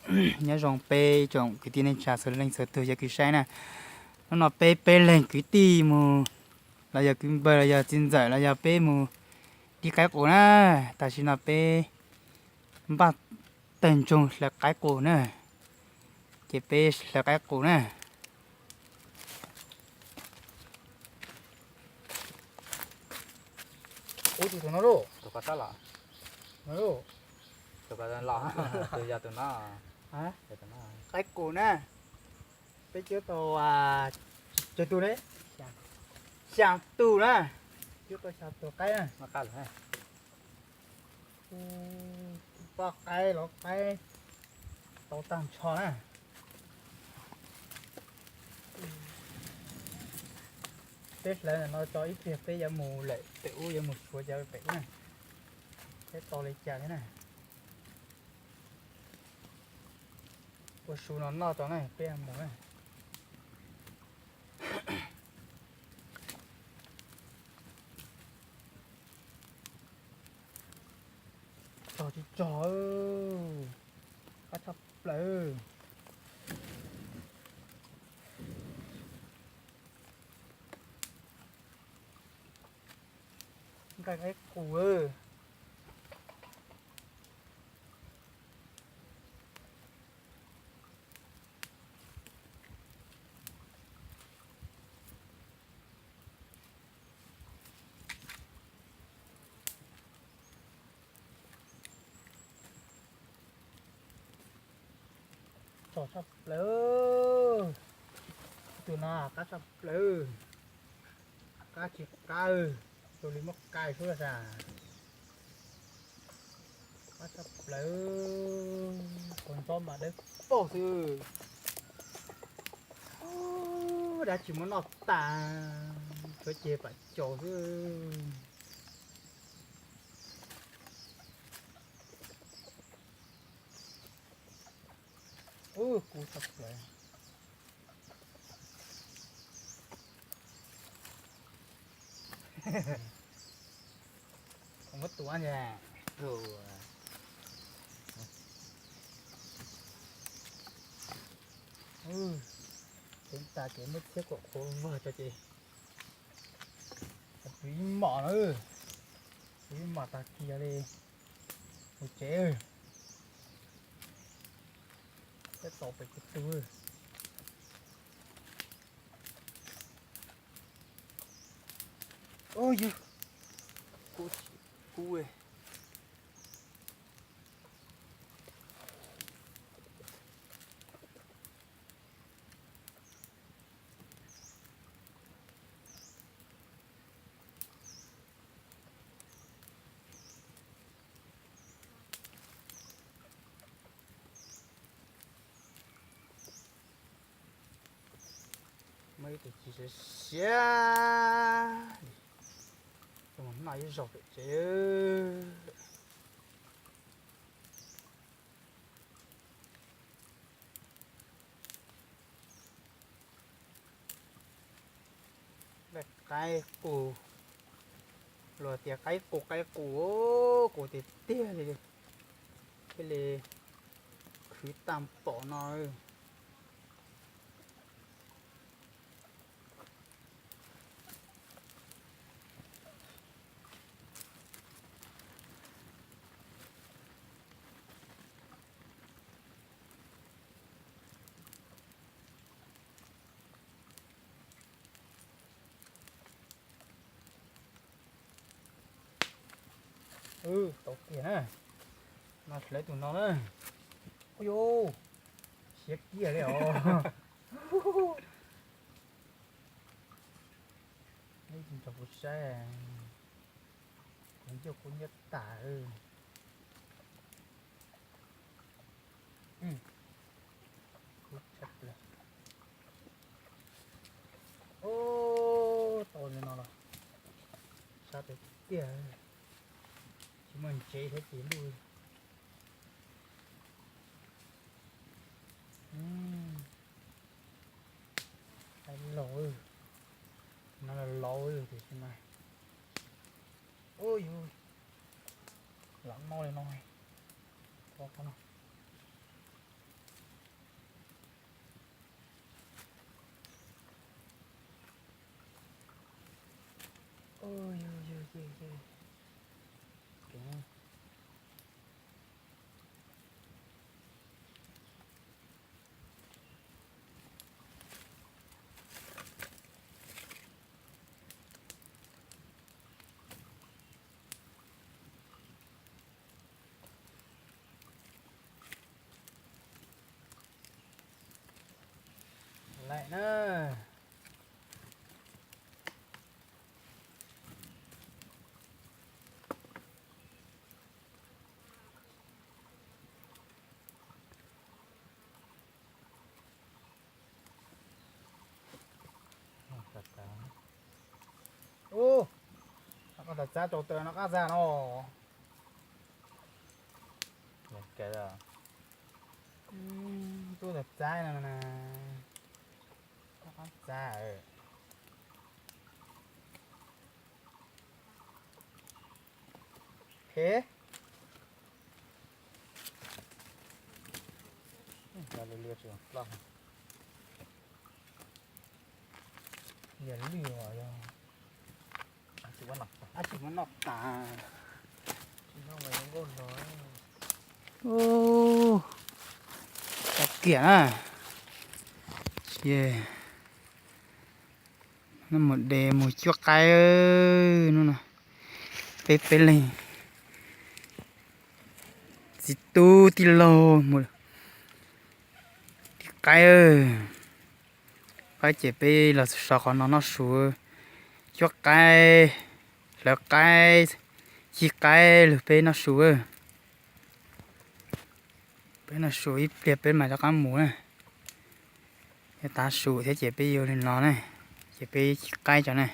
Nyob zoo peb tsoom kwv tij neej tsa txhua leej txhua tus cov kwv saib na. Hnub no peb peb leeg kwv tij mus, los yog kwv npawg los yog txiv ntxawm los yog peb mus dib qaib qus na. Tam sim no peb npaj tawg ntsoog hlawv qaib qus na, ces peb hlawv qaib qus na. Ub, tus no lauj, tus ko tab los, no lauj, tus ko los, tus yog tus no, yog tus no. Qaib qus na, peb cuab tau tsawg tus ne? Xya tus na, cuab tau xya tus qaib na. Poj qaib los qaib tau tag nrho na. Peb hlawv ntawm no tso ib pliag peb yuav mus lawm pem ub, yuav mus suav cov pem ub na, peb tau li cas thiab na. Ua su no noj tso na peb mus na. Tsog tsis tsog, qab tshaj plaws. Nqaij qaib qus. Tsog tshaj plaws. Tus no qab tshaj plaws. Qab tsis qab, tus li muab qai suab sas. Qab tshaj plaws, qhov ntxob mas dawb paug xwb. Dab tsi muab noj tas, tshuav ceg pam caus xwb. Ub, kub tshaj plaws. Muab tua ntag. Teev tas ces muab txhiab kom qhuav vog tso ces kuv ib mos na, kuv ib mos tag kiag li. Mus tsev, peb tau pem kuv tug. Yog kub, kub. Muaj ib tug ci siav siav li, noj ib zaug pem tsev. Qaib qus, luag tias qaib qus qaib qus, qus tiag tiag li, thiaj li khwv tag npaum no. Tau kiag na, no hlawv tus no na. Ua yus, siav kiag li os. Neb tsis nrog kuv saib, kuv ncauj kuv nyiab tas. Kub tshaj plaws. Tau li no los sab tiag tiag, tsis muaj ntsev thiab ces luj. Laus, no laus tiam sis mas, ua yus, lam noj li no, qhov no. Laim na. Ub, koj tas txab rau taw no qab zag no. Tuaj tas txab no na. Qab txab. Phem. Lwj tsis ploj. Yog lwj os, yog dab tsi muab noj tas. Ub, kiag na. Ces mus de mus cuab qaib hnub no, peb peb leeg, txiv tub tij laug mus de qaib. Qaib ces peb los so qhov no noj su, cuab qaib, hlawv qaib, ci qaib los peb noj su. Peb noj su ib pliag peb mam rov qab mus na. Yog tav su thiab ces peb yuav li no ne, ces peb ci qaib tso ne.